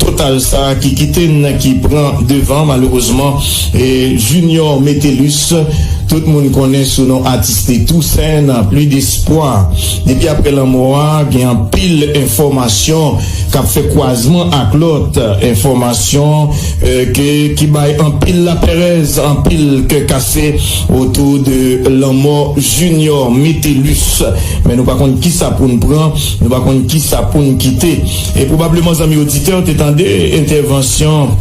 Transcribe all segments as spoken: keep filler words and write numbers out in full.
Total sa ki kite n ki pran devan, malerezman, e Junior Metellus, tout moun konnen sou non atis li Toussaint, nan Pli Despwa. Depi apre lanmò a, gen anpil enfòmasyon k ap fè kwazman ak lòt enfòmasyon, e, ke, ki bay anpil lapèrèz, anpil kè kase otou de lanmò Junior Metellus. Men nou pa konn kisa pou n pran, nou pa konn kisa pou n kite. E pwobableman, zanmi oditè, w te tande entèvansyon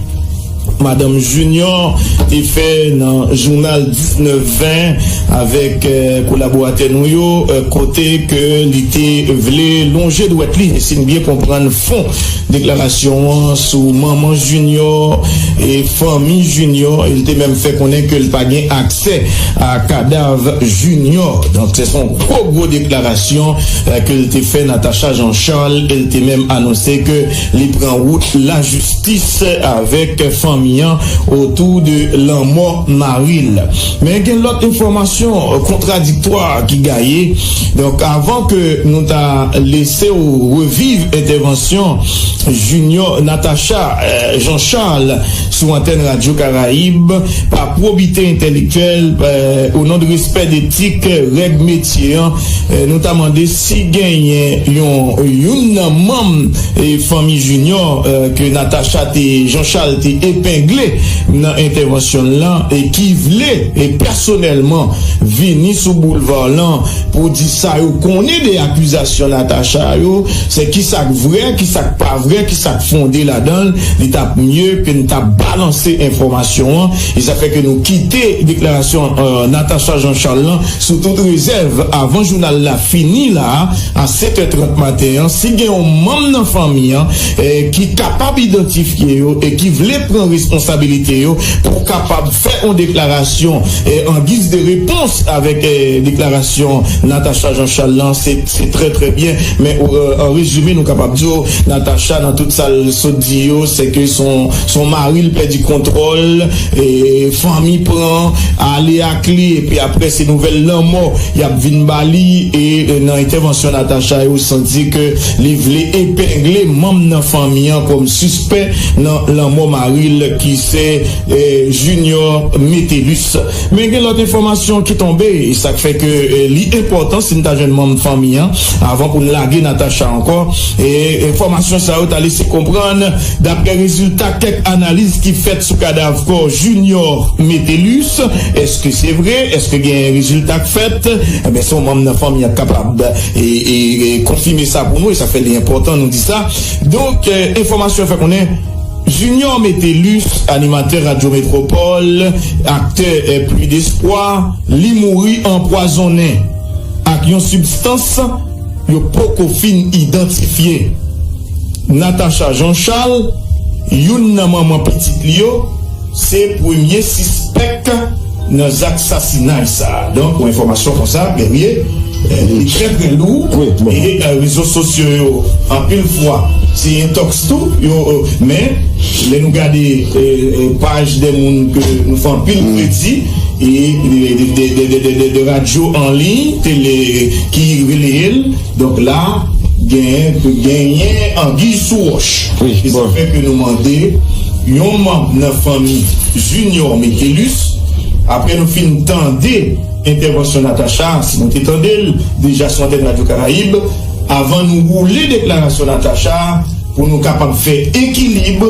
Madanm Junior te fè nan jounal diznèf ven avèk, eh, kolaboratè nou yo, eh, kote ke li te vle lonje dwèt li, e si n byen konprann fon deklarasyon an sou manman Junior e fanmi Junior, e li te menm fè konnen ke l pa gen aksè a kadav Junior. Donk, se yon gwo, gwo deklarasyon, eh, ke l te fè Natacha Jean Charles, e l te menm anonse ke li pran wout lajistis avèk fanmi an otou de lanmò mari l. Men gen lòt enfòmasyon kontradiktwa ki gaye. Donk, avan ke nou ta lese w reviv entèvansyon Junior, Natacha, eh, Jean Charles sou antèn Radyo Karayib, pa pwobite entèlektyèl, eh, o non de respè detik, règ metye an, eh, nou ta mande si genyen yon, youn nan manm, eh, fanmi Junior, eh, ke Natacha te, Jean Charles te epengle nan entèvansyon l lan, e ki vle, e pèsonèlman, vini sou boulva lan pou di sa yo konnen de akizasyon Natacha yo, se ki sa k vrè, ki sa k pa vrè, ki sa k fonde ladan l, li t ap mye ke n ta balanse enfòmasyon an, e sa fè ke nou kite deklarasyon, eh, Natacha Jean Charles lan sou tout rezèv avan jounal la fini la, a sèt è trant maten an, si gen yon manm nan fanmi an, eh, ki kapab idantifye yo e ki vle pran responsabilite yo pou kapab fè yon deklarasyon, eh, an giz de repons avèk, eh, deklarasyon Natacha Jean Charles lan, se, se trè, trè byen. Men, eh, an rezime, nou kapab di w, Natacha, nan tout sa l sot di yo, se ke son, son mari l pèdi kontwòl, e fanmi pran ale ak li, epi apre se nouvèl lanmò y ap vin ba li, e, e nan entèvansyon Natacha yo santi ke li vle epengle manm nan fanmi an kòm sispè nan lanmò mari l ki se, e, Junior Metellus. Men gen lòt enfòmasyon ki tonbe, e sa k fè ke, e, li enpòtan si n ta jwenn manm fanmi an avan pou n lage Natacha ankò. E enfòmasyon sa yo ta lese konprann, daprè rezilta kèk analiz ki fèt sou kadav kò Junior Metellus, èske se vre? Èske gen rezilta k fèt? Enben, se yon manm nan fanmi an k kapab, e, e, e konfime sa pou nou, e sa fè li enpòtan nou di sa. Donk, e, enfòmasyon fè konnen Junior Metellus, animatè Radyo Metwopòl, aktè, e, Pli Despwa, li mouri anpwazonnen ak yon sibstans yo poko fin idantifye. Natacha Jean Charles, youn nan manman pitit li yo, se premye sispèk nan zak sasinay sa a. Donk, yon enfòmasyon konsa, Guerrier, eh, li trè, trè lou. Wi, bon. E, eh, rezo sosyo yo, anpil fwa, se entòks tou. Yo, eh, men, lè nou gade, eh, eh, paj de moun ke nou fè anpil kredi, e de, de radyo an liy, tele ki releye l. Donk la, gen, genyen anguille sous roche. Wi, e sa bon. Fè ke nou mande yon manm nan fanmi Junior Metellus, apre nou fin tande entèvansyon Natacha, si nou te tande l deja sou antèn Radyo Karayib, avan nou woule deklarasyon Natacha, pou nou kapab fè ekilib,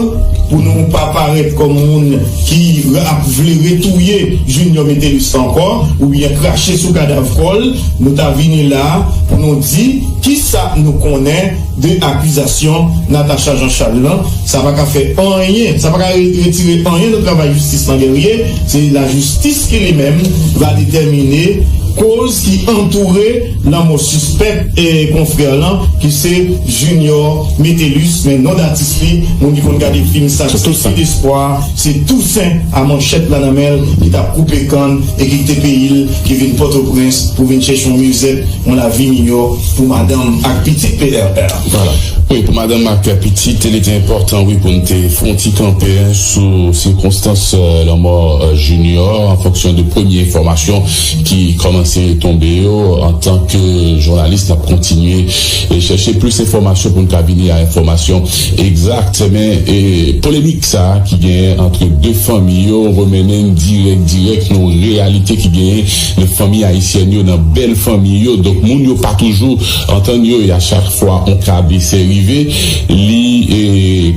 pou nou pa parèt kòm moun ki ap vle retouye Junior Metellus ankò, oubyen krache sou kadav kò l, nou ta vini la pou nou di kisa nou konnen de akizasyon Natacha Jean Charles lan. Sa pa ka fè anyen, sa pa ka re-, retire anyen nan travay jistis lan, Guerrier. Se lajistis ki li menm va detèmine koz ki antoure lanmò sispèk e konfrè lan, ki se Junior Metellus, men non datis li, moun ki konn gade fim sa, se Toussaint. Pli Despwa, se Toussaint a manchèt la nan men l, ki t ap koupe kann e ki kite peyi l, ki vin Pòtoprens pou vin chèche yon mizè, yon lavi miyò pou madanm ak pitit P R R. Vwala. Pou madanm ak pitit, li te enpòtan, wi, pou n te fè yon ti kanpe sou sikonstans, euh, lanmò, euh, Junior, an fonksyon de premye enfòmasyon ki kòmanse tonbe yo. Antanke jounalis, n ap kontinye e chèche plis enfòmasyon pou n ka vini a enfòmasyon egzak. Men, e, polemik sa a ki genyen ant de fanmi yo, remenen n dirèk, dirèk nan yon reyalite ki genyen nan fanmi ayisyèn yo, nan bèl fanmi yo. Donk, moun yo pa toujou antann yo, e a chak fwa yon ka desè rive, li, e,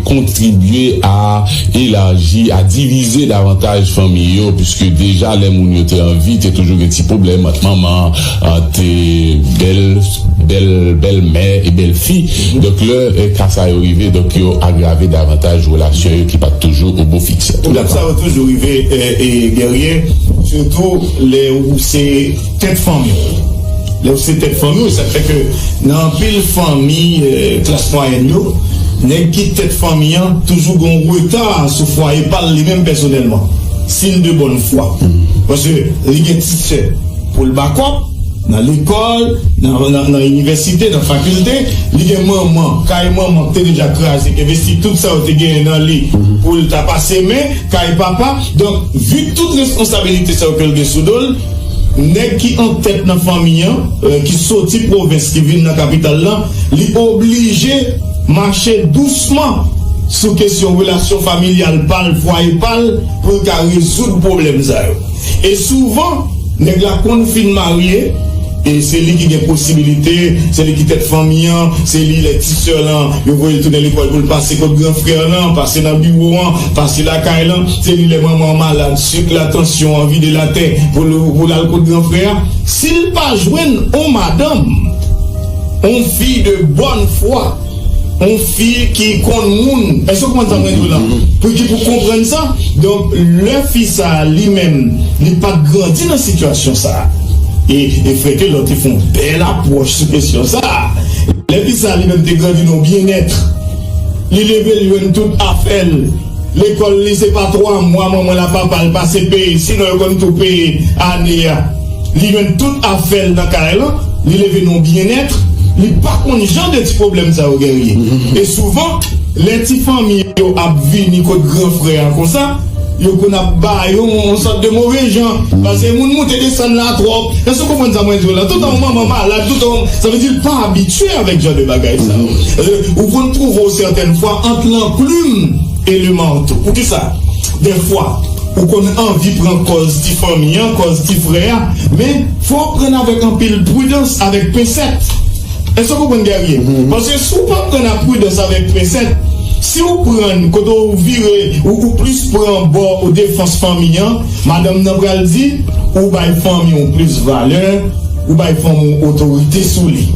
kontribye a elaji, a divize davantaj fanmi yo, piske deja lè moun yo te anvi, te toujou gen ti pwoblèm ant manman, ant, e, bèl, bèl, bèlmè e bèlfi. Donk, lè, e, ka sa yo rive, donk, yo agrave davantaj relasyon yo ki pa t toujou au beau fixe. Pwoblèm sa yo toujou rive, e, e, Guerrier, sitou lè ou se tèt fanmi w. Lè ou se tèt fanmi w, sa fè ke nan anpil fanmi, e, klas mwayèn yo, nèg ki tèt fanmi an toujou gen yon reta sou fwaye pa l li menm pèsonèlman. Si l de bòn fwa. Paske li gen ti sè pou l bakòp, nan lekòl, nan, nan, nan inivèsite, nan fakilte, li gen manman, kay manman ki te deja kraze, ki envesti tout sa yo te genyen nan li pou l ta pase men, kay papa. Donk, vi tout responsabilite sa yo ke l gen sou do l, nèg ki an tèt nan fanmi an, e, ki soti pwovens, ki vin nan kapital lan, li oblije mache dousman sou kesyon relasyon familyal pa l, fwaye pa l, pou l ka rezoud pwoblèm sa yo. E souvan, nèg la konn fin marye, e se li ki gen posibilite, se li ki tèt fanmi an, se li lè ti sè lan, yo voye l tounen lekòl pou l pase kot gran frè lan, pase nan biwo an, pase lakay lan, se li lè manman an malad, sik la, tansyon an, vide latè, pou l, pou l al kot gran frè a. Si l pa jwenn on madanm, on fi de bòn fwa, on fi ki konn moun, èske w konprann sa mwen di w la? Pou ki pou konprann sa? Donk, lè fi sa a li menm, li pa t grandi nan sitiyasyon sa a. E, e frè ke lòt te fè yon bèl apwòch sou kesyon sa a. Lè fi sa a li menm te grandi nan yon byennèt, li leve, li jwenn tout afè l. Lekòl li se pa twa mwa manman l ak papa l pase peye, sinon yo konn tou peye ane a. Li jwenn tout afè l nan kay lan, li leve nan yon byennèt, li pa konn jan de ti pwoblèm sa yo genyen. E souvan, lè ti fanmi yo ap vini kot gran frè a konsa, yo konn ap ba yo yon sòt de move jan. Paske moun moute desann la twòp. Èske w konprann sa mwen di w la? Toutan yon manman malad, toutan yon, sa vle di l pa abitye avèk jan de bagay sa yo. Ou konn twouve w sètèn fwa ant lanplim e le marto. Poukisa? Dèfwa, ou konn anvi pran kòz ti fanmi an, kòz ti frè a, men fò w pran avèk anpil pridans, avèk pensèt. Èske w konprann, Guerrier? Paske si w pa pran ak pridans, avèk pensèt, si w pran kote w vire, ou, ou plis pran bò ou defans fanmi an, madanm nan pral di, ou bay fanmi w plis valè, ou bay fanmi w otorite sou li.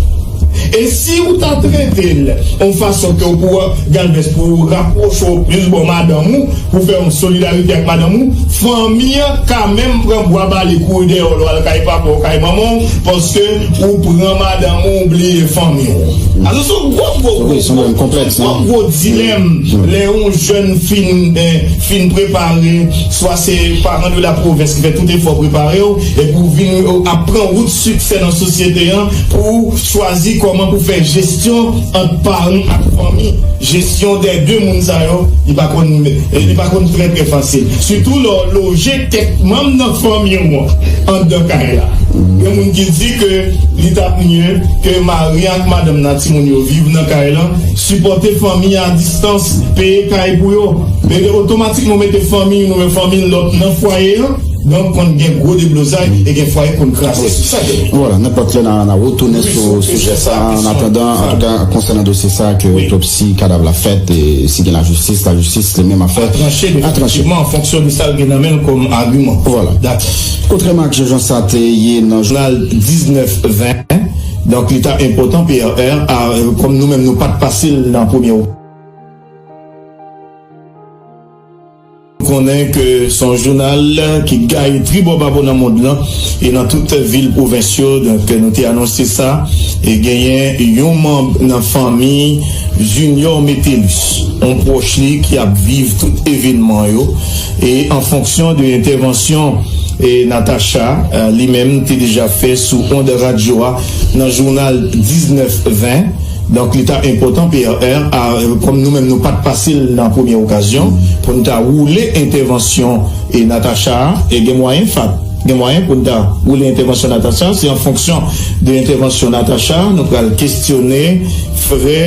E si ou ta trete l yon fason ke w pou Galvez pou rapwoche w plis bò madanm ou, pou fè yon solidarite ak madanm ou, fanmi an ka menm pran bwa bale kouri dèyè w lè w al kay papa w, kay manman w, paske ou pran madanm ou, ou bliye fanmi w. Alò, se yon gwo, gwo, gwo, wi, se yon pwoblèm konplèks, gwo, wi, gwo dilèm. Lè yon jèn fin, eh, fin prepare, swa se paran de la pwovens ki fè tout efò prepare w, epi w vin, eh, ap pran wout siksè nan sosyete an, pou w chwazi kòman pou fè jesyon ant paran ak fanmi. Jesyon dè de moun sa yo, li pa konn, li pa konn trè, trè fasil. Sitou lè w loje kèk manm nan fanmi w anndan kay la. Gen moun ki di ke li t ap mye ke mari ak madanm nan, timoun yo viv nan kay lan, sipòte fanmi a distans, peye kay pou yo. Men otomatikman w mete fanmi youn oubyen fanmi lòt nan fwaye an, donk konn gen gwo deblozay e gen fwaye konn kraze sou sa. Vwala, nenpòt lè n a, n a retounen sou sijè sa. An atandan, antouka, konsènan dosye sa, ke otopsi kadav la fèt, e si gen lajistis, lajistis li menm ap fè, a tranche definitivman an fonksyon de sa l gen nan men l kòm agiman. Vwala. Dakò. Kontrèman ak jan sa te ye nan jounal diznèf ven, donk li ta enpòtan P R R, a, kòm nou menm nou pa t pase l nan premye konnen ke se yon jounal ki gaye tribò babò nan mond lan, e nan tout vil pwovens yo. Donk, nou te anonse sa, e genyen yon manm nan fanmi Junior Metellus, yon pwòch li ki ap viv tout evènman yo, e an fonksyon de entèvansyon, e Natacha, e, li menm te deja fè sou ond radyo a nan jounal diznèf ven, Donk, li ta enpòtan P R R, a, kòm nou menm nou pa t pase l nan premye okazyon, pou n ta woule entèvansyon e Natacha a, e gen mwayen Fat, gen mwayen pou n ta woule entèvansyon Natacha, se an fonksyon de entèvansyon Natacha, nou pral kesyone frè,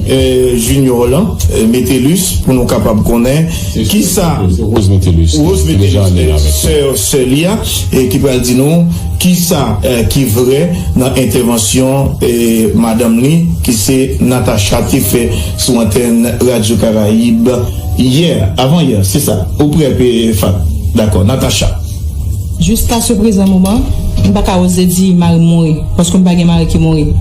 e, Junior lan, e, Metellus, pou nou kapab konnen kisa Rose Metellus, sè, sè li a, e ki pral di nou kisa, e, ki vrè nan entèvansyon, e, madanm li, ki se Natacha, te fè sou antèn Radyo Karayib yè, avan yè, se sa. Ou prè, Fat? Dakò, Natacha. Jiska se prezan moman, m pa ka oze di mari m mouri, paske m pa gen mari ki mouri.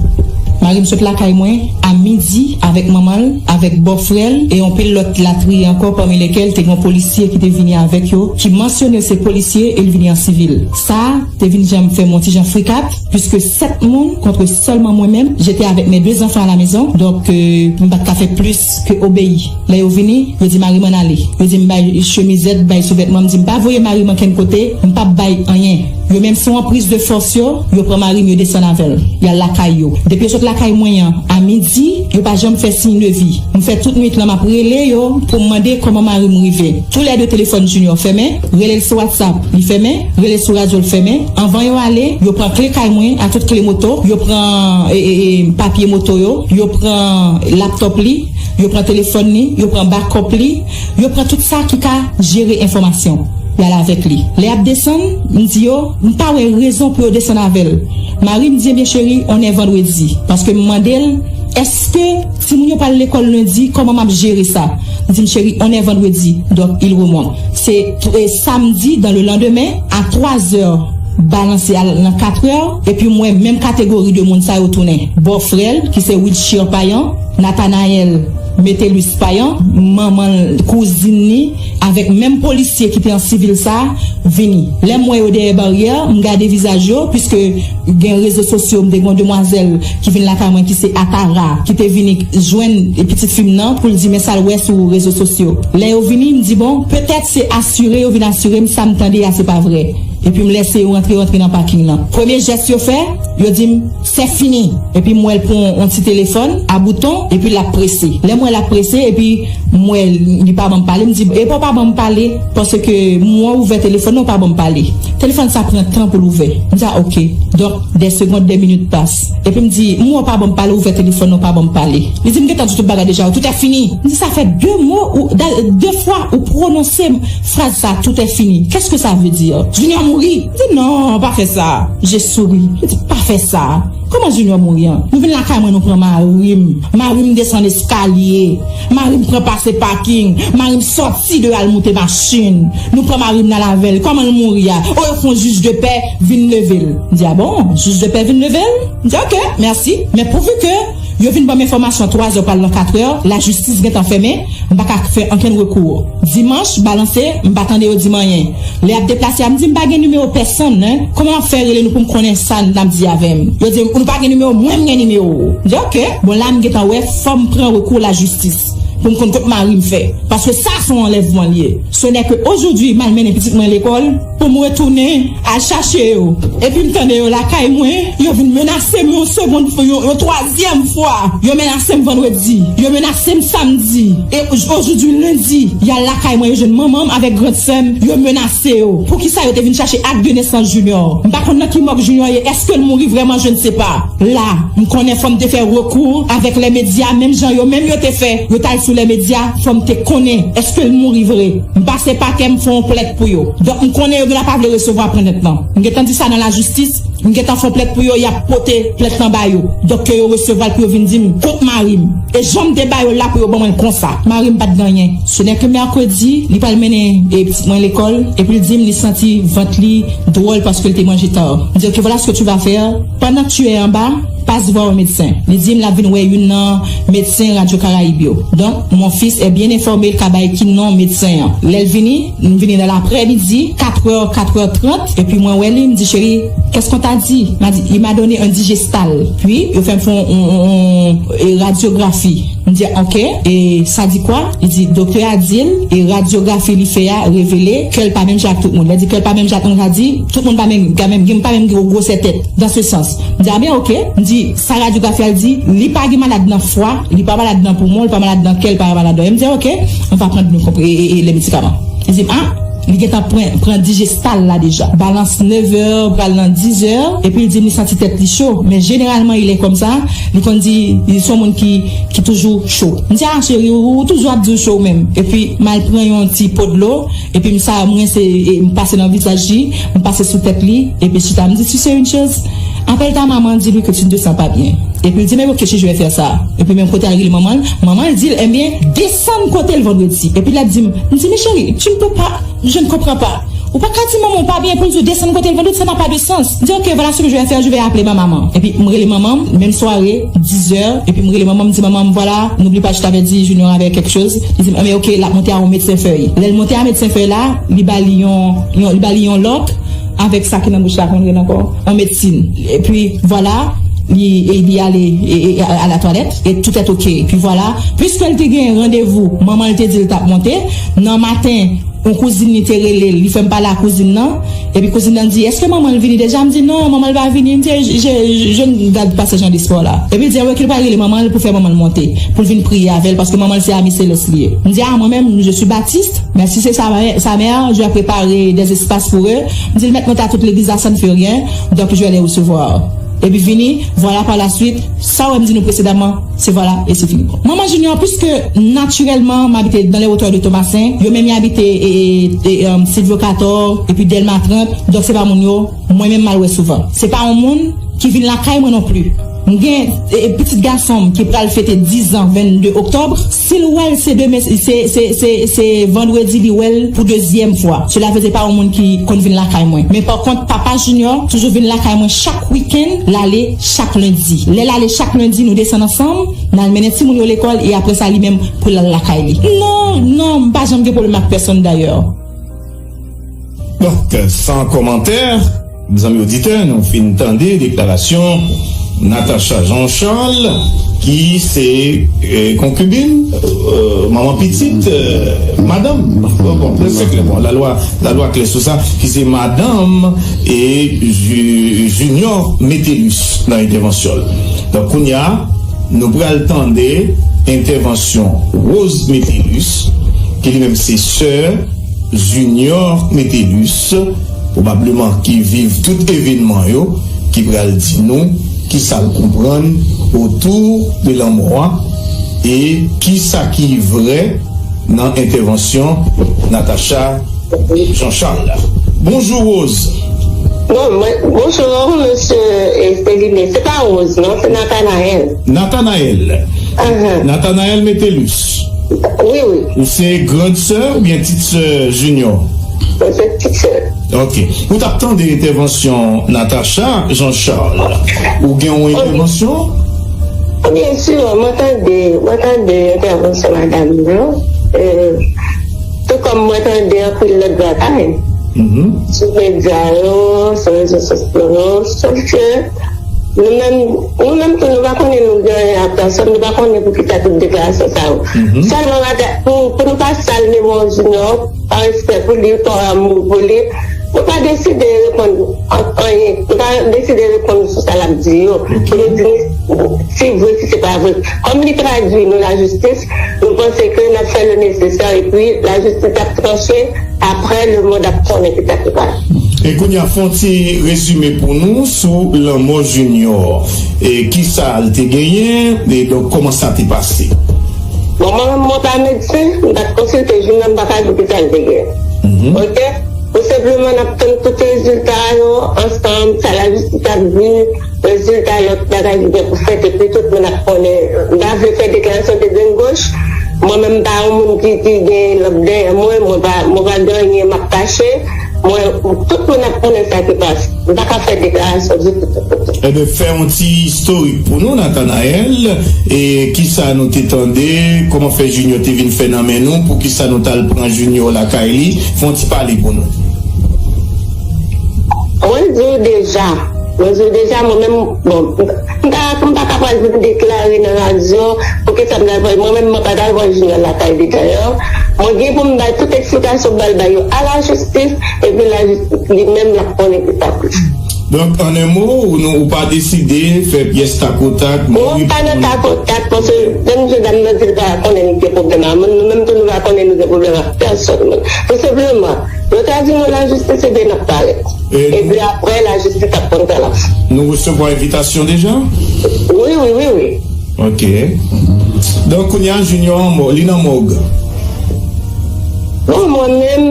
Mari m sot lakay mwen a midi avèk manman l, avèk bòfrè l e yon pil lòt latriye ankò, pami lekel te gen yon polisye ki te vini avèk yo, ki mansyone se polisye e l vini an sivil. Sa te vin jan fè m yon ti jan frikat, puisque sept moun contre seulement moi-même, j'étais avec mes deux enfants à la maison, donc euh, m pa t ka fè plis ke obeyi. Lè yo vini, yo di mari m ann ale. Yo di m bay chemizèt, bay souvètman, m di m pa voye mari m ankenn kote, m p ap bay anyen. Yo menm se yon priz de fòs yo, yo pran mari m, yo desann avè l. Y al lakay yo. Depi yo sot lakay mwen an, a midi, yo pa janm fè siy de vi. M fè tout nwit lan m ap rele yo pou m mande kòman mari m rive. Toulède telefòn Junior fèmen, rele l sou WhatsApp, li fèmen, rele l sou radyo, l fèmen. Anvan yo ale, yo pran kle kay mwen, a tout kle moto, yo pran e, e, e, papye moto yo, yo pran laptòp li, yo pran telefòn li, yo pran bakòp li, yo pran tout sa ki ka jere enfòmasyon. Y al avèk li. Lè y ap desann, m di yo, m pa wè rezon pou yo desann avè l. Mari m di, ebyen cheri, on est vendredi. Paske m mande l, èske timoun yo pral lekòl lendi, kòman m ap jere sa? Li di m, cheri, on est vendredi. Donk, il remonte. Se t- e samdi, dans le lendemain, à trois heures, balanse al nan katrè, epi m wè menm kategori de moun sa yo tounen. Bòfrè l, ki se Wilshire Payan, Nathanaël Metellus Payan, manman l, kouzin li, avèk menm polisye ki te an sivil sa, vini. Lè m wè yo dèyè baryè, m gade vizaj yo, piske gen rezo sosyo, m te gen yon demwazèl ki vin lakay mwen, ki se Atara, ki te vini jwenn pitit fi m nan pou l di men sa l wè sou rezo sosyo. Lè yo vini, m di, bon, petèt se asire yo vin asire m, sa m tande a se pa vrè. Epi m lese yo rantre, rantre nan paking lan. Premye jès yo fè, yo di m, c'est fini. Epi m wè l pran yon ti telefòn a bouton, epi l ap prese. Lè m wè l ap prese, epi m wè li pa ban m pale, m di, epa w pa ban m pale, paske m wè w ouvè telefòn nan, w pa ban m pale. Telefòn sa pran tan pou l ouvè. M di, a, oke. Donk, des secondes, des minutes passent. Epi m di, m wè w pa ban m pale, w ouvè telefòn nan, w pa ban m pale. Li di, m gentan di tout bagay deja, tout est fini. M di, sa fè de mo, ou, da- de fwa ou pwononse fraz sa, tout est fini. Qu'est-ce que ça veut dire? Junior mouri? M di, non, pa fè sa. Je souris. Li di, pa fè sa. Kòman Junior mouri an? Nou vin lakay mwen, nou pran mari m. Mari m desann eskalye. Mari m pran pase paking. Mari m sòti de al moute machin. Nou pran mari m nan lavèl. Kòman l mouri a? O, yo fè yon jij de pè vin leve l. M di, a bon, jij de pè vin leve l? M di, oke, mèsi. Men pouvi ke yo vin ban m enfòmasyon twazè pral nan katrè, lajistis gentan fèmen, m pa ka fè ankenn rekou. Dimanch, balanse, m pa tande yo di m anyen. Lè y ap deplase a, m di, m pa gen nimewo pèsonn, en. Kòman m ap fè rele nou pou m konnen sa n ap di avè m? Yo di, nou pa gen nimewo, mwen m gen nimewo w. M di, oke. Bon, la m gentan wè, fò m pran rekou lajistis pou m konn kot mari m fè. Paske sa se yon anlèvman l ye. Ce n'est que aujourd'hui, m al mennen pitit mwen lekòl, pou m retounen al chache yo. Epi m tande yo lakay mwen, yo vin menase m yon segonn, yon, yon twazyèm fwa. Yo menase m vandredi, yo menase m samdi. E aujourd'hui lendi, y al lakay mwen, yo jwenn manman m avèk grann sè m, yo menase yo. Poukisa yo te vin chache ak de nesans Junior? M pa konn nan ki mòg Junior ye, èske l mouri vrèman, je ne sais pas. La, m konnen fò m te fè rekou avèk lè medya, menm jan yo menm yo te fè, yo t al sou lè medya, fò m te konnen èske l mouri vre. M pase pakè, m fè yon plent pou yo. Donk, m konnen yo genlè pa vle resevwa plent lan. M gentan di sa nan lajistis, m gentan fè yon plent pou yo, y ap pote plent lan ba yo. Donk, ke yo resevwa l pou yo vin di m kont mari m. E jan m te ba yo l la pou yo ban mwen l konsa. Mari m pa t gen anyen. Ce n'est que mercredi, li pral mennen e pitit mwen lekòl, epi l di m li santi vant li dwòl paske l te manje ta. M di, ok, voilà ce que tu vas faire. Pendant que tu es en bas, passe voir un médecin. Li di m l ap vin wè youn nan medsen Radyo Karayib yo. Donk, mon fils est bien informé, l ka bay ki non medsen an. Lè l vini, m vini nan laprèmidi, katrè, katrè trant, epi mwen wè li, m di, cheri, qu'est-ce qu'on t'a a dit, m'a dit, il m'a donné un digestal. Puis, yo fè m fè yon, yon, yon, yon, e, radyografi. M di, ok, e sa di kwa? Li di, doktè a di l, e radyografi li fè a revele kè l pa menm jan ak tout moun. Lè di kè l pa menm jan ak tout moun, sa di, tout moun pa menm, pa menm, gen pa menm gwo gwosè tèt, dans ce sens. M di, a ben, ok. M di, sa radyografi a di, li pa gen malad nan fwa, li pa malad nan poumon, li pa malad nan kè, li pa malad nan. M di, ok, on va prendre nos comprimés et, et, et les médicaments. Li di, a, li gentan pran, pran digestal la deja. Balans nèf è, pral nan dis è, epi li di m li santi tèt li cho. Men jeneralman, il est comme ça, li konn di, li se yon moun ki, ki toujou cho. M di, a, cheri, ou, ou toujou ap di w cho ou menm. Epi, m al pran yon ti po dlo, epi m sa, m rense, e, m pase nan vizaj li, m pase sou tèt li, epi chita. M di, tu sais une chose? Appelle ta maman, dis-lui que tu ne te sens pas bien. Epi li di, men ok, je vais faire ça. Epi menm kote al rele manman l, manman l di l, ebyen, desann kote l vandredi. Epi l ap di m, m di, men cheri, tu ne peux pas, je ne comprends pas. Ou pa ka di manman w pa byen pou l di w desann kote l vandredi, ça n'a pas de sens. M di, ok, voilà ce que je vais faire, je vais appeler ma maman. Epi m rele manman m, menm sware, dis è, epi m rele manman m, m di, manman m, voilà, n'oublie pas, je t'avais dit, Junior avait quelque chose. Li di m, ebyen, ok, l ap monte a yon medsen fèy. Lè l monte a medsen fèy la, li ba li yon, yon, li ba li yon lòk, avèk sa ki nan bouch la, kòman l rele ankò? An medsin. Epi, vwala, li, e li ale, e, e, a, a la twalèt, e tout est ok. Epi vwala, piske l te gen randevou, manman l te di l t ap monte, nan maten, yon kouzin li te rele l, li fè m pale ak kouzin nan, epi kouzin nan di, èske manman l vini deja? M di, non, manman l pa vini. M di, je, je, je ne garde pas ce genre d'espoir là. Epi l di, wè, ke l pral rele manman l pou fè manman l monte, pou l vin priye avè l, paske manman l se ami selès li ye. M di, a, mwen menm, je suis baptiste, men si c'est sa, sa mère, je vais préparer des espaces pour eux. M di l mèt mwen ta tout legliz la, ça ne fait rien, donc je vais les recevoir. Epi vini, vwala, par la suite, sa w wè m di nou presedaman, se vwala, e se fini. Manman Junior, piske natirèlman, m abite dans les hauteurs de Tomasen, yo menm y abite e, e, e, um, Silvyo Katò, epi Dèlma trant, donk se pa moun yo, mwen menm m al wè souvan. Se pa yon moun ki vin lakay mwen non pli. M gen, e, e, pitit gason m ki pral fete diz an vennde oktòb. Si l wè l, se demen, se, se, se, se vandredi li wè l pou dezyèm fwa. Sela vle di pa yon moun ki konn vin lakay mwen. Men pa kont, papa Junior toujou vin lakay mwen chak wikenn, l ale chak lendi. Lè l ale chak lendi, nou desann ansanm, n al mennen timoun yo lekòl, e apre sa, li menm pou l al lakay li. Non, non, m pa janm gen pwoblèm ak pèsonn dayè. Donk, san kòmantè, mezanmi oditè, nou fin tande deklarasyon Natacha Jean Charles, ki se, eh, konkibin, eh, manman pitit, eh, madanm. Bon, bon, trè klè, bon, lalwa, lalwa klè sou sa, ki se madanm e Ju-, Junior Metellus nan entèvansyon l. Donk, kounye a, nou pral tande entèvansyon Rose Metellus, ki li menm se sè Junior Metellus, pwobableman ki viv tout evènman yo, ki pral di nou kisa l konprann otou de lanmò a e kisa ki vrè nan entèvansyon Natacha Jean Charles la. Bonjou, Rose. Bon, mwen, bonjou, mesye Esteline. Se pa Rose, non, se Nathanaël. Nathanaël. Ahan. Nathanaël Metellus. Wi, wi. Ou se grand sè oubyen tit sè Junior? Mwen se tit sè. Ok. Ou t ap tande entèvansyon Natacha Jean Charles. Ou gen yon entèvansyon? Byen si, mwen tande, mwen tande entèvansyon madanm nan. Eh, Tou kòm mwen tande anpil lòt bagay sou medya yo, sou rezo sosyo yo, sòf ke nou menm, nou menm tou, nou pa konnen, nou gen anyen ak pèsòn, nou pa konnen poukisa tout deklarasyon sa yo. Sèlman pou, pou nou pa sal memwa Junior, pa respè pou li, pa amou pou li, nou pa deside reponn anyen. Nou pa deside reponn sou sa l ap di yo. Pou nou di si vre, si se pa vre. Kòm li tradui nou lajistis, nou panse ke n ap fè le nesesè epi lajistis ap tranche, apre lemonn ap konnen ki sa ki pase. E kounye a, fè yon ti rezime pou nou sou lanmò Junior. E kisa l te genyen? E donk, kòman sa te pase? Bon, mwen menm, mwen pa medsen, m pa t konsilte Junior, m pa ka di kisa l te gen. Ok? Pou senpleman n ap tann tout rezilta yo ansanm, sa lajistis ap di, rezilta lòt bagay ki gen pou fèt, epi tout moun ap konnen. M pa vle fè deklarasyon de grenn goch. Mwen menm, m pa yon moun ki, ki gen lòk dèyè mwen, mwen pa, mwen pa gen anyen m ap kache. Mwen, tout moun ap konnen sa ki pase. M pa ka fè deklarasyon ditou, ditou, ditou. Ebyen, fè yon ti istorik pou nou, Nathanaël, e kisa nou te tande, kòman fè Junior te vin fè nan men nou, poukisa nou t al pran Junior lakay li, fè yon ti pale pou nou. Mwen di w deja, Mwen di w deja, mwen menm, bon, m pa, m pa ka pral vin deklare nan radyo pou kisa m t al voye. Mwen menm, mwen pa t al voye Junior lakay li dayè. Mwen gen pou m bay tout eksplikasyon m pral bay yo a lajistis, epi lajistis li menm l ap konnen ki sa pou fè. Donk, an en mo, ou, nou, ou pa deside fè pyès takotak, men. Mwen pa nan takotak, paske menm jan dam nan di l pa konnen li gen pwoblèm ak moun, nou menm tou nou pa konnen nou gen pwoblèm ak pèsòn moun. Tou senpleman, yo ta di nou lajistis, ebyen n ap parèt. Epi apre, lajistis ap konn fè l ap fè. Nou resevwa envitasyon deja? Wi, wi, wi, wi. Ok. Donk, kounye a, Junior an mò, li nan mòg. Bon, mwen menm,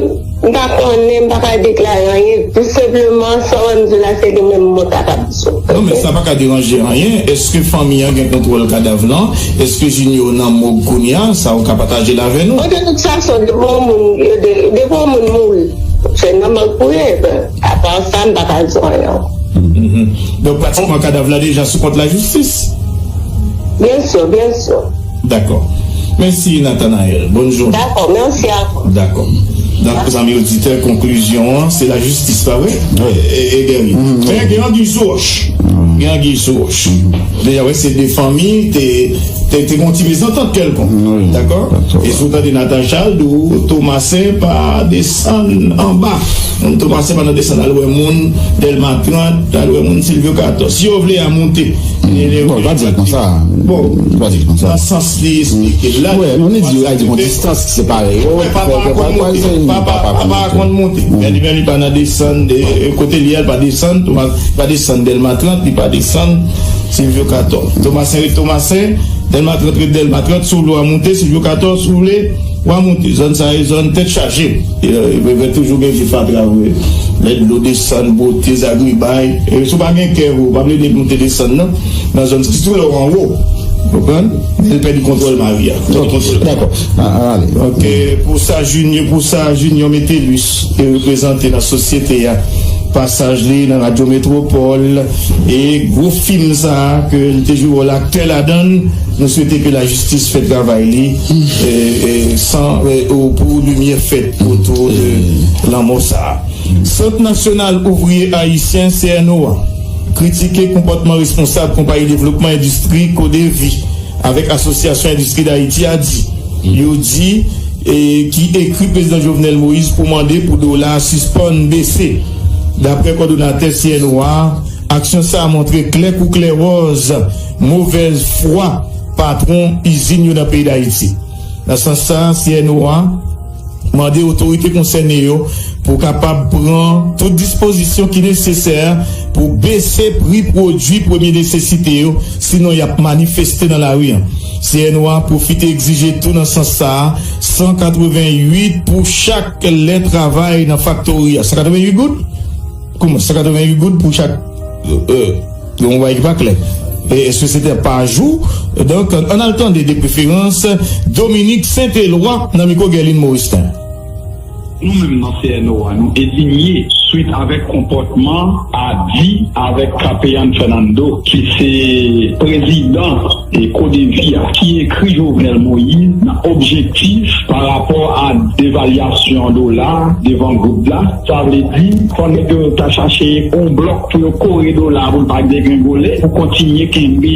m pa konnen, m pa ka deklare anyen. Tou senpleman, sa w wè m di w la, se li menm mwen kapab di w. Non, men sa pa ka deranje anyen. Èske fanmi an gen kontwòl kadav lan? Èske Junior nan mòg kounye a? Sa ou ka pataje l avè nou? Bon, de tout fason, depi yon moun, depi yon moun mouri, se nan mòg pou ye. Apa sa, m pa ka di w anyen. Donk, pratikman, kadav la deja sou kont lajistis? Byen si, byen si. Dakò. Mèsi, Nathanaël. Bonn jounen. Dakò, mèsi a ou. Dakò. Donk, zanmi oditè, konklizyon an, se lajistis, pa vre? Wi. E, e, Guerrier. Men gen anguille sou roche. Gen anguille sou roche. Deja, wè, se de fanmi, te, te, te gen yon ti mezantant kèlkonk. Wi. Dakò? Dakò. E si w tande Natacha, l di w, Tomasen pa desann anba. Tomasen pa nan desann al wè moun, Dèlma trant, al wè moun, Silvyo katòz. Si yo vle a moute. Bon, pa di l konsa. Bon, pa di l konsa. Nan sans li esplike l la. Wi, non, li di yo al di yon distans ki separe yo. Papa pa konn moute. Papa pa konn moute. Men li, men li pa nan desann, kote li a, li pa desann, Tomas, li pa desann Dèlma trant, li pa desann Silvyo katòz. Tomasen ret Tomasen, Dèlma trant ret Dèlma trant, si w vle w a moute, Silvyo katòz, si w vle, w a moute. Zòn sa yo, zòn tèt chaje. Vèvè toujou gen vi fatra vre. Lè dlo desann, bote, zagribay. E si w pa gen kè, ou pa vle de moute desann, non. Nan zòn, sitou lè w anwo. Konprann? Men l pèdi kontwòl mari a. Pèdi kontwòl. Dakò. An ale. Donk, pou sa Junior, pou sa Junior Metellus te reprezante nan sosyete a, pasaj li nan Radyo Metwopòl, e gwo fim sa a ke li te jwe wòl aktè ladan l, nou swete ke lajistis fè travay li, e, e, san, e, pou limyè fèt otou de lanmò sa a. Sant Nasyonal Ouvriye Ayisyen, C N O A, kritike konpòtman responsab konpayi devlopman endistri Kodevi avèk Asosyasyon Endistri Dayiti a di, yo di, e, ki ekri prezidan Jovenel Moïse pou mande pou dola a sispann bese. Daprè kòdonatè C N O A, aksyon sa a montre klè kou klè wòz movèz fwa patwon izin yo nan peyi Dayiti. Nan sans sa a, C N O A mande otorite konsène yo pou kapab pran tout dispozisyon ki nesesè pou bese pri pwodui premye nesesite yo, sinon y ap manifeste nan lari a. C N O A pwofite egzije tou nan sans sa a, san katrevenn uit pou chak lè travay nan faktori a. San katrevenn uit goud? Kouman? San katrevenn uit goud pou chak, e, e, Gen yon bagay ki pa klè. E, èske se te pa jou? Donk, ann al tande de preferans Dominique Saint-Éloi nan mikwo Guerline Moristin. Nou menm nan C N O A, nou endinye swit avèk konpòtman ADI avèk Capean Fernando, ki se prezidan e Kodevi a, ki ekri Jovenel Moïse nan objektif pa rapò a devalyasyon dola devan goud la. Sa vle di, fò nèg yo ta chache yon blòk pou yo kore dola a pou l pa degrengole, pou kontinye kenbe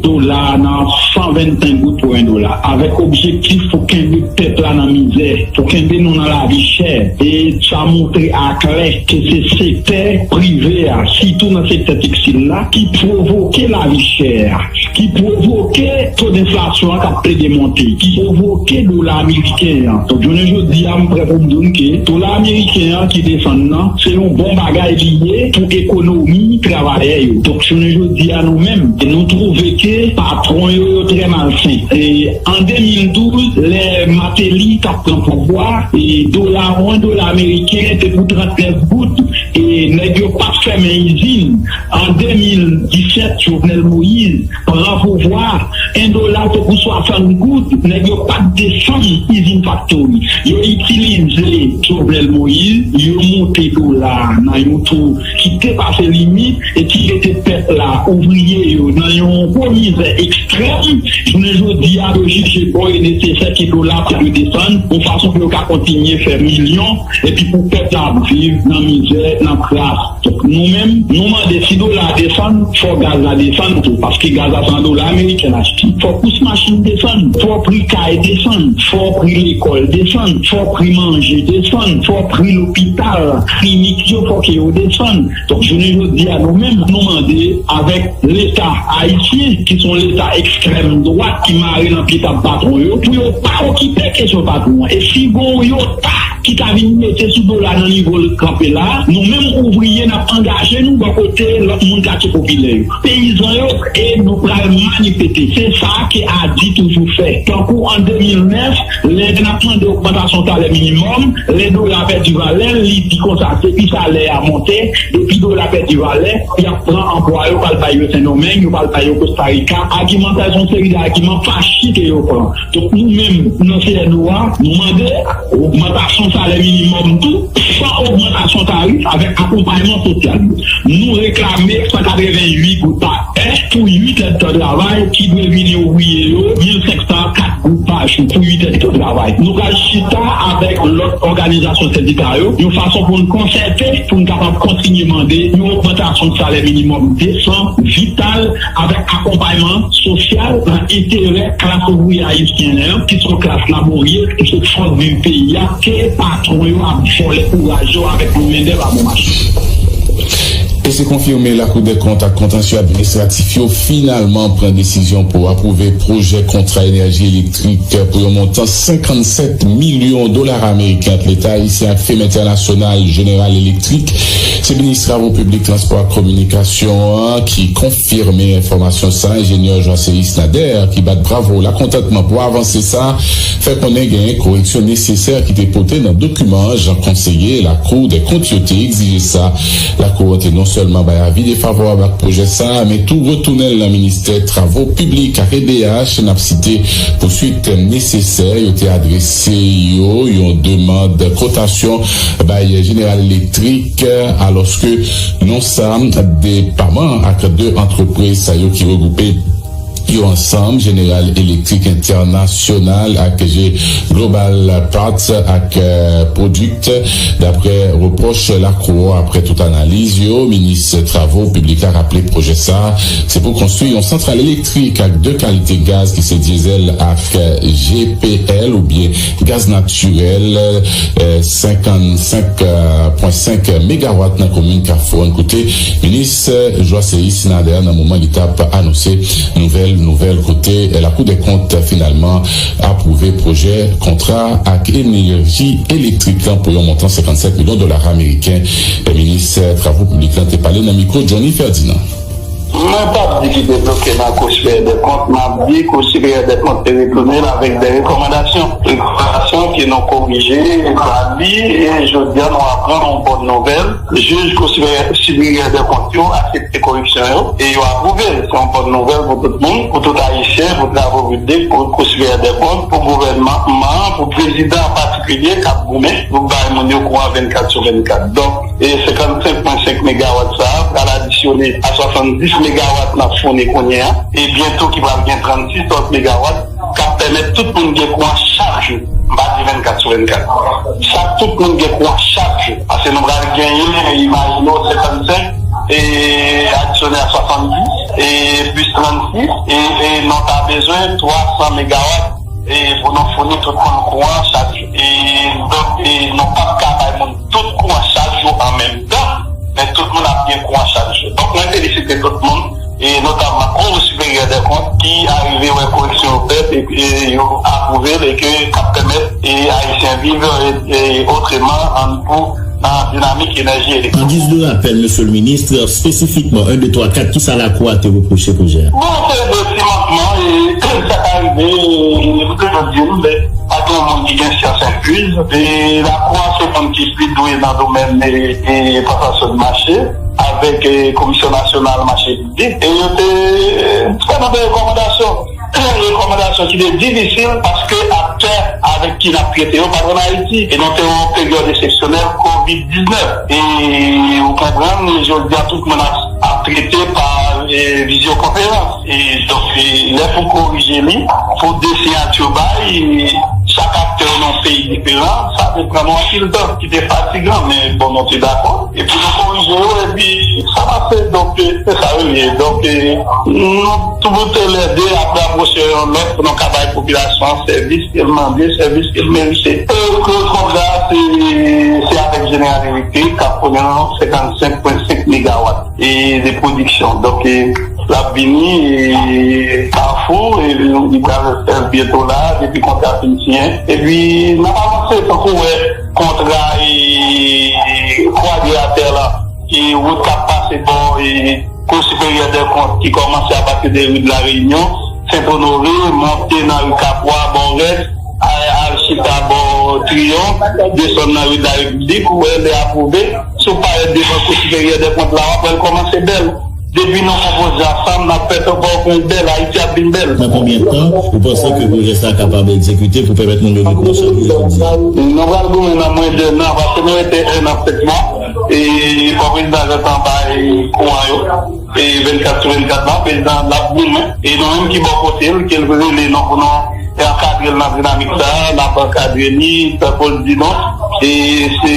dola a nan san vennsenk goud pou yon dola, avèk objektif pou kenbe pèp la nan mizè, pou kenbe nou nan lavi chè. E sa montre aklè ke se sektè prive a, sitou nan sektè tekstil la, ki pwovoke lavi chè a, ki pwovoke to denflasyon an k ap plede monte, ki pwovoke dola ameriken an. Donk, jounen jodi a, m prè pou m di w ke dola ameriken an ki desann nan, se yon bon bagay li ye pou ekonomi travayè yo. Donk, jounen jodi a, nou menm, nou twouve ke patwon yo, yo trè malsen. E an de mil douz, lè Martelly t ap pran pouvwa, e dola, yon dola ameriken te pou trannèf goud, e nèg yo pa t fèmen izin. An de mil disèt, Jovenel Moïse pran pouvwa, en dola te pou swasant goud, nèg yo pa t desann izin faktori. Yo itilize Jovenel Moïse, yo moute dola a nan yon to ki depase limit e ki mete pèp la, ouvriye yo, nan yon gwo mizè ekstrèm. Jounen jodi a, yo jije bon e nesesè ke dola a pa dwe desann, yon fason pou yo ka kontinye fè milyon, epi pou pèp la ap viv nan mizè, nan kras. Donk, nou menm, nou mande si dola a desann, fò gaz la desann tou, paske gaz la se an dola ameriken l achte. Fò kous machin desann, fò pri kay desann, fò pri lekòl desann, fò pri manje desann, fò pri lopital, klinik yo, fò ke yo desann. Donk, jounen jodi a, nou menm, nou mande avèk Leta ayisyen, ki se yon Leta ekstrèm dwat ki mare nan pye tab patwon yo, pou yo pa okipe kesyon patwon an. E si gon yon yota ki ta vin mete sou dola nan nivo l kanpe la, nou menm ouvriye n ap angaje nou bò kote lòt moun katye popilè yo, peyizan yo, e nou pral manifeste. Se sa ke Adi toujou fè. Tankou an de mil nèf, lè n ap mande ogmantasyon salè minimòm, lè dola pèdi valè, li di konsa, depi salè a monte, depi dola pèdi valè, y ap pran anplwaye yo, pral bay yo Sendomeng, yo pral bay yo Kostarika. Agiman sa yo se yon seri de agiman fachi ke yo pran. Donk, nou menm, nan C N O a, nou mande ogmantasyon salè minimòm tou, san ogmantasyon tarif, avèk akonpayman sosyal yo. Nou reklame san katreven uit goud pa è pou uit èdtan travay, ki dwe vini ouvriye yo mil senk san kat goud pa jou pou uit èdtan travay. Nou pral chita avèk lòt òganizasyon sendika yo, yon fason pou n konsète, pou n kapab kontinye mande yon ogmantasyon salè minimòm desan, vital, avèk akonpayman sosyal nan enterè klas ouvriye ayisyèn an, ki se yon klas laboryez, ki se fòs viv peyi a, ke patwon yo ap vòlè kouraj yo avèk yon mendèv a bon mache. E se konfime, Lakou dè kont ak kontansyon administratif yo finalman pran desizyon pou apwouve pwojè kontra enèji elektrik pou yon montan senkannsèt milyon dola ameriken ant Leta ayisyen ak Firm Entènasyonal Jeneral Elektrik. Se minis Travo Piblik, Transpò ak Kominikasyon an ki konfime enfòmasyon sa a. Enjenyè Joiceus Nader, ki bat bravo lakontantman pou avanse sa a, fè konnen genyen koreksyon nesesè ki te pote nan dokiman an, jan konseye Lakou dè kont yo te egzije sa. Lakou an te non sèlman bay avi defavorab ak pwojè sa a, men tou retounen l nan ministè Travo Piblik ak E D H, n ap site, pou swit nesesè yo te adrese yo yon demann kotasyon bay Jeneral Elektrik, alòske non sa depaman ak de antrepriz sa yo ki regwoupe yo ansanm, Jeneral Elektrik Entènasyonal ak G Global Parts ak, euh, Product, daprè repwòch Lakou a. Aprè tout analiz yo, minis Travo Piblik la raple pwojè sa a, se pou konstwi yon santral elektrik ak de kalite gaz ki se dyezèl ak, euh, G P L oubyen gaz natirèl, euh, senkannsenk pwen senk megawat nan komin Kafou Ann, kote minis, euh, Joiceus Nader nan moman li t ap anonse nouvèl, nouvèl kote Lakou dè kont finalman apwouve pwojè kontra ak enèji elektrik lan pou yon montan senkannsèt milyon dola ameriken. Minis Travo Piblik lan te pale nan mikwo Johnny Ferdinand. Mwen p ap di ki te bloke nan Kou Siperyè dè Kont, m ap di Kou Siperyè dè Kont te retounen l avèk de rekòmandasyon. Rekòmandasyon ke nou korije, evalye, e jodi a nou aprann yon bòn nouvèl. Jij Kou Siperyè, Siperyè dè Kont yo aksepte koreksyon yo e yo apwouve l. Se yon bòn nouvèl pou tout moun, pou tout Ayisyen, pou Travo Piblik, pou Kou Siperyè dè Kont, pou gouvènman an, pou prezidan an patikilye k ap goumen pou bay moun yo kouran vennkat sou vennkat. Donk, e senkannsenk pwen senk megawat sa a pral adisyone a swasanndis megawat n ap founi kounye a, e byento ki pral gen trannsis lòt megawat k ap pèmèt tout moun gen kouran chak jou. M pa di vennkat sou vennkat. Chak, tout moun gen kouran chak jou. Paske nou pral genyen, imajine w, senkannsenk, e adisyone a swasanndis, e plis trannsis, e, e nou ta bezwen twa san megawat, e pou nou founi tout moun kouran chak jou. E donk, e nou p ap ka bay moun tout kouran chak jou an menm tan, men tout moun ap gen kouran chak jou. Donk, mwen felisite tout moun, e notamman Kou Siperyè dè Kont ki arive wè koreksyon yo fèt e, e yo apwouve l e ke k ap pèmèt e Ayisyen viv e, e otreman an pou nan dinamik enèji elektrik. An giz de rapèl, Mesye le Ministre, spesifikman en, de, twa, kat, kisa Lakou a te repwoche pwojè a? Bon, se de ti mankman, e sa ka rive, e m toujou di l, men pa gen yon moun ki gen syans enkwiz. E Lakou a se moun ki pi dwe nan domèn, e, e pasasyon de mache avèk, e, Komisyon Nasyonal Mache Piblik. E yo te fè nou de rekòmandasyon. Rekòmandasyon ki te difisil paske aktè avèk ki n ap trete yo pa t ann Ayiti. E nou te yon peryòd eksepsyonèl kovid diznèf. E ou konprann, jodi a tout moun ap, ap trete pa, e, vizyokonferans. E donk, e, lè pou korije li, pou de siyati bay, e, chak aktè Nan peyi diferan, sa te pran nou anpil tan, ki te fatigan, men bon, nou te dakò. Epi nou korije yo, epi sa pase. Donk, eh, se sa yo ye. Donk, eh, nou tout lè de ap rapwoche youn lòt pou nou ka bay popilasyon an sèvis ke l mande, sèvis ke l merite. E ke kontra a se, se avèk Jeneral Eletrik k ap konnen nan senkannsenk pwen senk megawat e de pwodiksyon. Donk, e, l ap vini, e, Kafou, e, li pral fè l byento la, depi kontra fin siyen. Epi, n ap avanse, tankou w wè kontra, e, Kwadri Latè la, e, wout k ap pase bò, e, Kou Siperyè dè Kont, ki kòmanse apati de ri de la Reyinyon, Sent Onore, monte nan ri Kapwa, bò Rès, al, al chita bò Triyon, desann nan ri de la Repiblik, ou wè, lè apwouve, si w parèt devan Kou Siperyè dè Kont la, w ap wè l kòmanse bèl. Depi nou konpoze ansanm, n ap fè Pòtoprens bèl, Ayiti ap vin bèl. Nan konbyen tan ou panse ke pwojè sa a kapab egzekite pou pèmèt moun yo vin konsome jodi a? Nou pral goumen nan mwens de en an, paske nou rete en an, sèt mwa, e fò prezidan gentan bay kouran yo. E vennkat sou vennkat la, prezidan l ap goumen. E nou menm ki bò kote l, ke l rele nou pou nou ankadre l nan dinamik sa a, n ap ankadre li, tankou l di nou. E se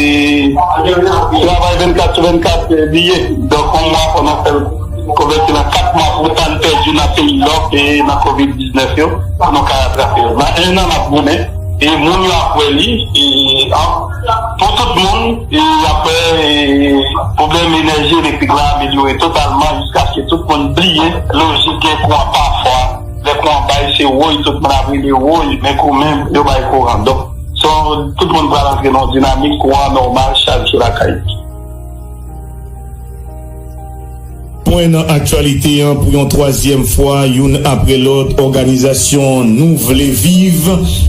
travay vennkat sou vennkat li ye. Donk, yon mwa fò nou fè l konvèti nan kat mwa pou pa n pèdi nan peyi lòk e nan kovid diznèf yo, pou nou ka ratrape yo. Nan en an, n ap goumen. E moun yo ap wè li, e, an, pou tout moun, e, ap wè, e, pwoblèm enèji elektrik la amelyore totalman jiskaske tout moun bliye lojik gen kouran pa fwa. Lè kouran bay, se woy, tout moun ap rele woy, men kanmenm, yo bay kouran. Donk, so, tout moun pral antre nan yon dinamik kouran nòmal, chaje lakay. Pwen nan aktyalite an pou yon twazyèm fwa, youn apre lòt, òganizasyon Nou Vle Viv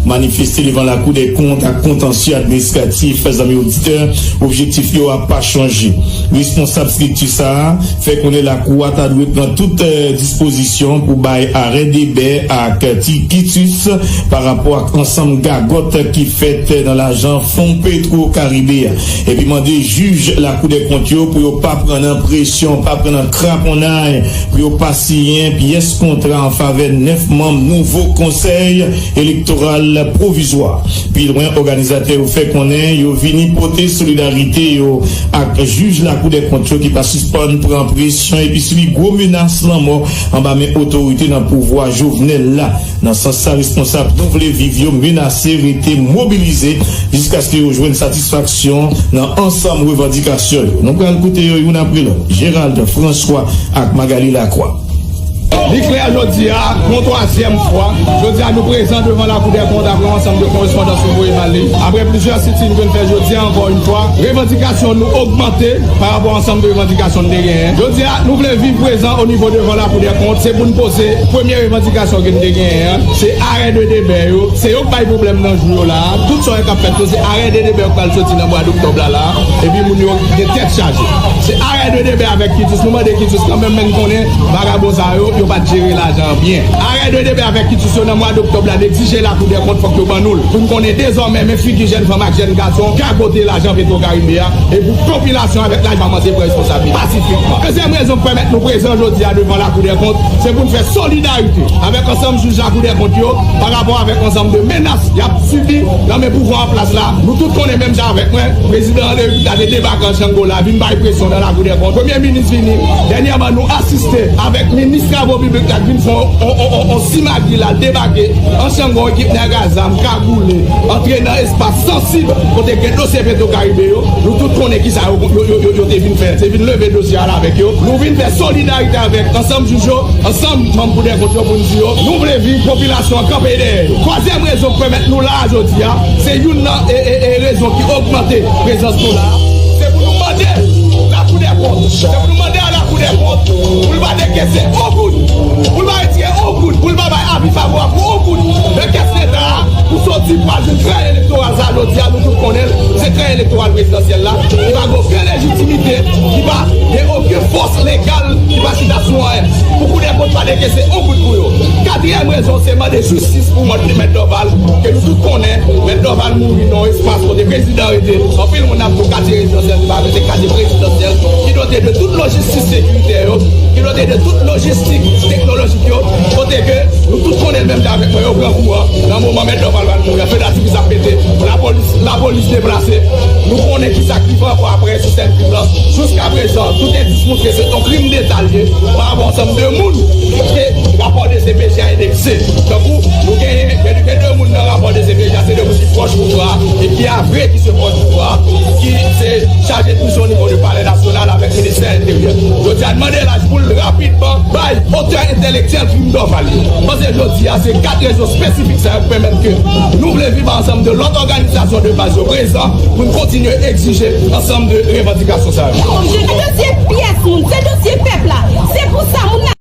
manifeste devan Lakou dè Kont ak kontansye administratif. Zanmi oditè, objektif yo a pa chanje. Responsab estrikti sa a fè konnen Lakou a ta dwe pran tout, eh, dispozisyon pou bay arè debè ak ti kitus pa rapò ak ansanm gagòt ki fèt nan lajan Fon Petro Karibe a. Epi mande jij Lakou dè Kont yo pou yo pa pran nan presyon, pa pran nan kraponnay, pou yo pa siyen pyès kontra an favè nèf manm nouvo Konsèy Elektoral Pwovizwa. Pi lwen, òganizatè yo fè konnen yo vini pote solidarite yo ak jij Lakou dè Kont yo ki pa sispann pran presyon epi sibi gwo menas lanmò anba men otorite nan pouvwa Jovenel la. Nan sans sa, responsab Nou Vle Viv yo menase rete mobilize jiskaske yo jwenn satisfaksyon nan ansanm revandikasyon yo. Nou pral koute yo youn apre lòt. Gérald François ak Magalie Lacroix. Li klè jodi a, yon twazyèm fwa, jodi a nou prezan devan Lakou dè Kont apre yon ansanm de korespondans nou voye ba li. Apre plizyè sitin ke n fè jodi a, ankò yon fwa, revandikasyon nou ogmante pa rapò ansanm de revandikasyon n te genyen. Jodi a, Nou Vle Viv prezan o nivo devan Lakou dè Kont, se pou n poze premye revandikasyon ke n te genyen an, se arè de debè yo, se yo k bay pwoblèm nan jou yo la a. Tout sa yo k ap fèt yo, se arè de debè yo k pral soti nan mwa doktòb la la a, epi moun yo gen tèt chaje. Se arè de debè avèk kitus, nou mande kitus kanmenm, men n konnen vagabon sa yo, yo pa t jere lajan an byen. Arè de debè avèk kitus yo nan mwa doktòb la, n egzije Lakou dè Kont, fòk yo ban nou l. Pou n konnen dezòmè, men figi jèn fanm ak jèn gason, gagote lajan Petro Karibe a, e pou popilasyon avèk laj kòmanse pran responsablite pasifikman. Dezyèm rezon k pèmèt nou prezan jodi a devan Lakou dè Kont, se pou n fè solidarite avèk ansanm jij Lakou dè Kont yo, pa rapò avèk ansanm de menas y ap sibi nan men pouvwa an plas la. Nou tout konnen menm jan avèk mwen, prezidan an repiblik la te debake Anjango la, vin bay presyon nan Lakou dè Kont. Premye minis vini, dènyèman nou asiste avèk minis travo piblik la k vin fè on, on, on, on, on simagri la, l debake Anjango, ekip nèg a zam, kagoule, antre nan espas sansib kote gen dosye Petro Karibe yo. Nou tout konnen kisa yo, yo, yo, yo, yo te vin fè. Se vin leve dosye a la avèk yo. Nou vin fè solidarite avèk ansanm jij yo, ansanm manm Kou dè Kont yo pou n di yo, Nou Vle Viv, popilasyon an kanpe dèyè yo. Twazyèm rezon k pèmèt nou la a jodi a, se youn nan, e, e, e, rezon ki ogmante prezans nou la a. Se pou nou mande Lakou dè Kont, se pou nou mande a Lakou dè Kont pou l pa dekese on goud, pou l pa retire on goud, pou l pa bay avi favorab pou on goud nan kès Leta a pou soti pou al jwenn krèy elektoral sa a jodi a, nou tout konnen l, se krèy elektoral prezidansyèl la, ki pa gen okenn lejitimite, ki pa gen okenn fòs legal, ki pa chita sou anyen. Pou Kou dè Kont pa dekese on goud pou yo. Katriyèm rezon, se mande jistis pou mèt, mèt Dorval, ke nou tout konnen, mèt Dorval mouri nan yon espas kote prezidan rete. Anpil moun ap di w katye rezidansyèl, se pa vre, se katye prezidansyèl, ki dote de tout lojistik sekiritè yo, ki dote de tout lojistik teknolojik yo, kote ke nou tout konnen l menm jan avèk mwen, yo pran kouran nan moman mèt Dorval pral mouri an, fedatifi ap pete. Lapolis deplase. Nou konnen kisa k rive ankò apre sou sèn krim lan. Jiskaprezan, tout endis montre se yon krim deta l ye. Pa rapò ansanm de moun ke rapò D C P J a endekse. Tankou, nou genyen, gen, gen de moun nan rapò D C P J a, se de moun ki pwòch pouvwa a, e ki avwe ki se pwòch pouvwa a, ki se chaje prizon nivo de Palè Nasyonal avèk Ministè Enteryè. Jodi a, n mande laj pou l rapidman bay otè entèlektyèl krim Dorval yo. Paske jodi a, se kat rezon espesifik sa yo k pèmèt ke nou vle viv ansanm de lòt òganizasyon de baz yo prezan pou n kontinye egzije ansanm de revandikasyon sa yo. Se dosye pyès moun, se dosye pèp la. Se pou sa moun la